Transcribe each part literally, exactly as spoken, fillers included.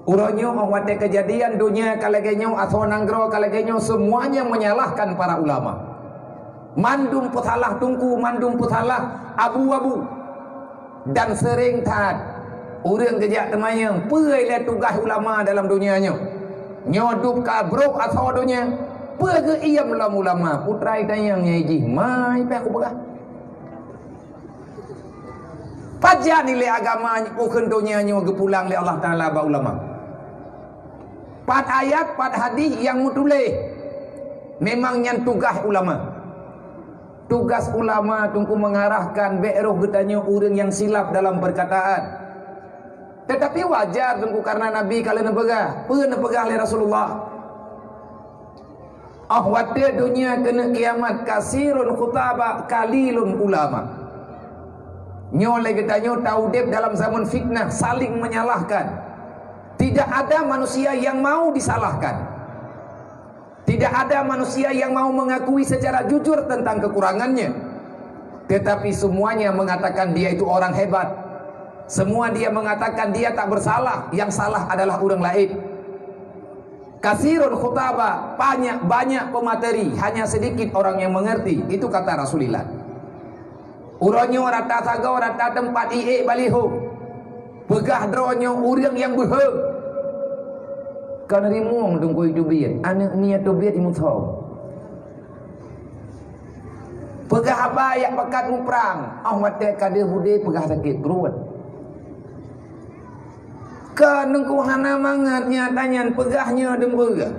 Uroe nyoe óh watée keujadian donya ka lagée nyoe, asoe nanggroe ka lagée nyoe, seumuanya menyalahkan para ulama. Mandum peusalah teungku, mandum peusalah abu-abu. Dan seuréng that ureuëng geujak teumanyong, peue lé tugaih ulama dalam donya nyoe? Nyoe dub ka brok asoe donya, peue geuiem lom ulama? Putra itanyong nyai jih, mai pih kupeugah. Pajan nilai agama ukeuen donya nyoe geupulang lé Allah Taala bak ulama? Pat ayat, pat hadis nyang meutuléh, memang nyan tugaih ulama. Tugas ulama teungku mengarahkan bék roh geutanyoe ureuëng nyang silap dalam perkataan. Tetapi wajar teungku karena Nabi ka lheueh neupeugah. Peue neupeugah lé Rasulullah? Óh watée donya keuneuk kiamat, kasirun khutaba, kalilun ulama. Nyoe lé geutanyoe taudeb dalam zaman fitnah, saling menyalahkan. Tidak ada manusia yang mau disalahkan. Tidak ada manusia yang mau mengakui secara jujur tentang kekurangannya. Tetapi semuanya mengatakan dia itu orang hebat. Semua dia mengatakan dia tak bersalah, yang salah adalah orang lain. Kasirun khutaba, banyak-banyak pemateri, hanya sedikit orang yang mengerti. Itu kata Rasulullah. Uroe nyoe rata sagoe, rata teumpat iék baliho. Peugah droe nyoe ureuëng nyang beuhe. Ka neurimueng teungku teubiet, aneuëk miet teubiet imusoe. Peugah haba jak pakat muprang, óh watée ka deuh udeb peugah sakét pruet. Ka teungku hana mangat nyata nyan peugah nyoe dum peugah.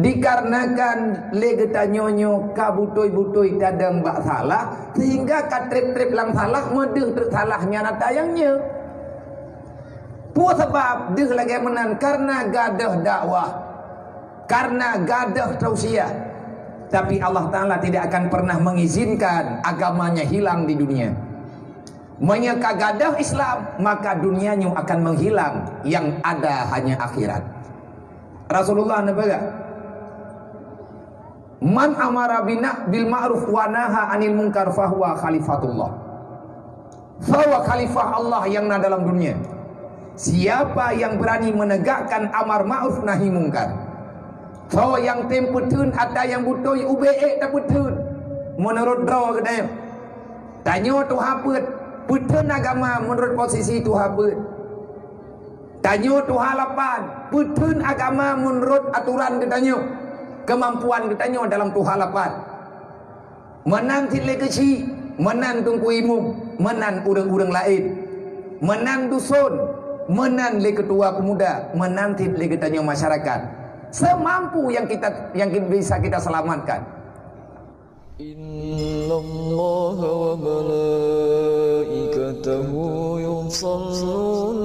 Dikarenakan lé geutanyoe nyoe ka beutôi-beutôi tadong bak salah, sehingga ka treb-treb lam salah, meudeuh treuk salah nyan ata nyang nyoe. Peue sabab deuh lagée meunan? Karena gadôh dakwah, karena gadôh tausiah. Tapi Allah Taala tidak akan pernah mengizinkan agamanya hilang di dunia. Meunyoe ka gadôh Islam, maka dunia nyoe akan menghilang, yang ada hanya akhirat. Rasulullah neupeugah, "Man amara bina-, bil ma'ruf wa naha anil munkar fahuwa khalifatullah." Bahwa khalifah Allah yang na dalam dunia. Siapa yang berani menegakkan amar ma'ruf nahi mungkar? Soe nyang tem peutheun ata nyang beutôi, ubé ék tapeutheun meunurot droe geutanyoe. Tanyoe tuha peuet, peutheun agama meunurot posisi tuha peuet. Tanyoe tuha lapan, peutheun agama meunurot aturan geutanyoe, keumampuan geutanyoe dalam tuha lapan. Meunan cit lé keuchik, meunan teungku imum, meunan ureuëng-ureuëng laén, meunan duson, meunan lé keutua peumuda, meunan cit lé geutanyoe masyarakat. Seumampu nyang kita, nyang ki-, bisa kita selamatkan. Innallaha wa malaikatahu yusalluna